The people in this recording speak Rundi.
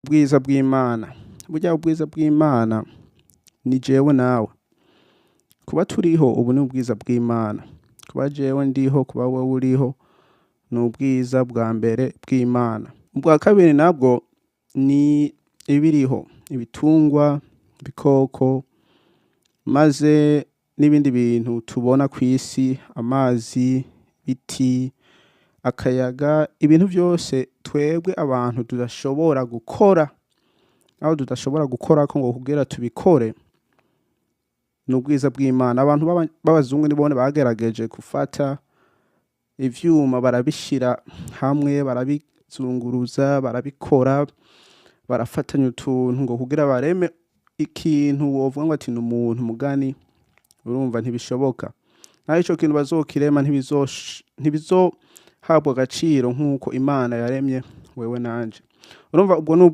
Ubwiza bw'Imana, burya ubwiza bw'Imana ni jewe nawe. Kuba turiho ubu ni ubwiza bw'Imana. Kuba jewe ndiho, kuba wewe uriho, ni ubwiza bwa mbere bw'Imana. Ubwa kabiri nabwo ni ibiriho, ibitungwa, ibikoko, maze n'ibindi bintu tubona kw'isi, amazi, ibiti, akayaga, ibintu vyose twebwe abantu tudashobora gukora, aho tudashobora gukorako ngo kugira tubikore, ni ubwiza bw'Imana. Abantu b'abazungu nibone bagerageje gufata ivyuma barabishira hamwe, barabizunguruza, barabikora, barafatanya utuntu ngo kugira bareme ikintu wovuga ngo ati ni umuntu mugani, urumva ntibishoboka. Naho ico kintu bazokirema ntibizohabwa agaciro nk'uko Imana yaremye wewe nanje. Urumva ubwo ni